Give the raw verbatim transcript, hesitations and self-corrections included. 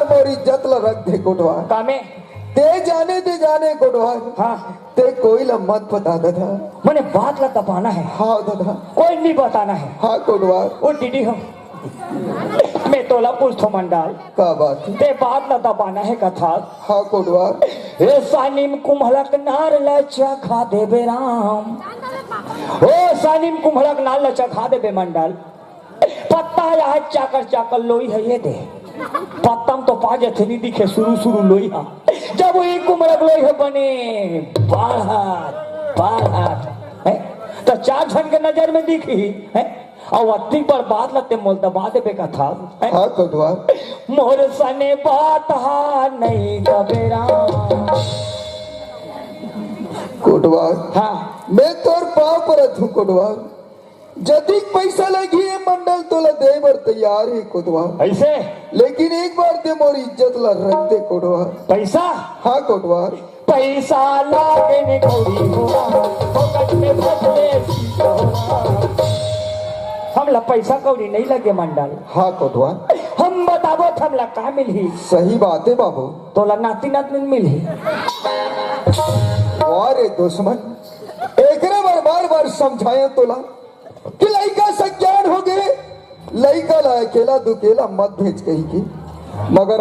मोर इज्जत ला रख दे कोटवार। कामे? ते जाने, ते जाने कोटवार। हाँ। ते कोई ला मत बता ददा। मने बात ला दबाना है। हाँ ददा। कोई नहीं बताना है। हाँ कोटवार। ओ दीदी हो, मैं तोला पूछथों मंडल। का बात है? ते बात ला दबाना है कथा। हाँ कोटवार। ए सानिम कुम्हलक नार ला चखा देबे राम। ओ सानिम कुम्हलक नार ला चखा देबे मंडल। पत्ता या चाकर चाकर लोई है ये दे। पत्ता म तो पा जथे नी दिखे शुरू शुरू लोई हा। जब वही कुम्हलक लोई है बने बाढ़त, बाढ़त, हैं? तो चार झन के नजर में दिखी, हैं? अउ अत्ती बड़ बात ला ते मोल दबा देबे कथा, हैं? हाँ कोटवार। मोर सने बात हा नहीं दबे राम। कोटवार। हाँ। मैं तोर पाँव परत हूँ कोटवार। जतिक पैसा लगही ए मंडल तोला दे बर तैयार हे कोटवार। ऐसे? लेकिन एक बार ते मोर इज्जत ला रख दे कोटवार। पैसा? हाँ कोटवार। पैसा लागे ने कौड़ी हुआ, फोकट में बदले सीता हुआ। हमला पैसा कौड़ी नहीं लगे मंडल। हाँ कोटवार। हम बताबो त हमला का मिलही? सही बात है बाबू। तोला नाती नातनी मिलही। वाह रे दुश्मन, एकरे बर बार बार समझाए तोला कि लइका सज्ञान हो गए, लइका ला अकेला दुकेला मत भेज कही के, मगर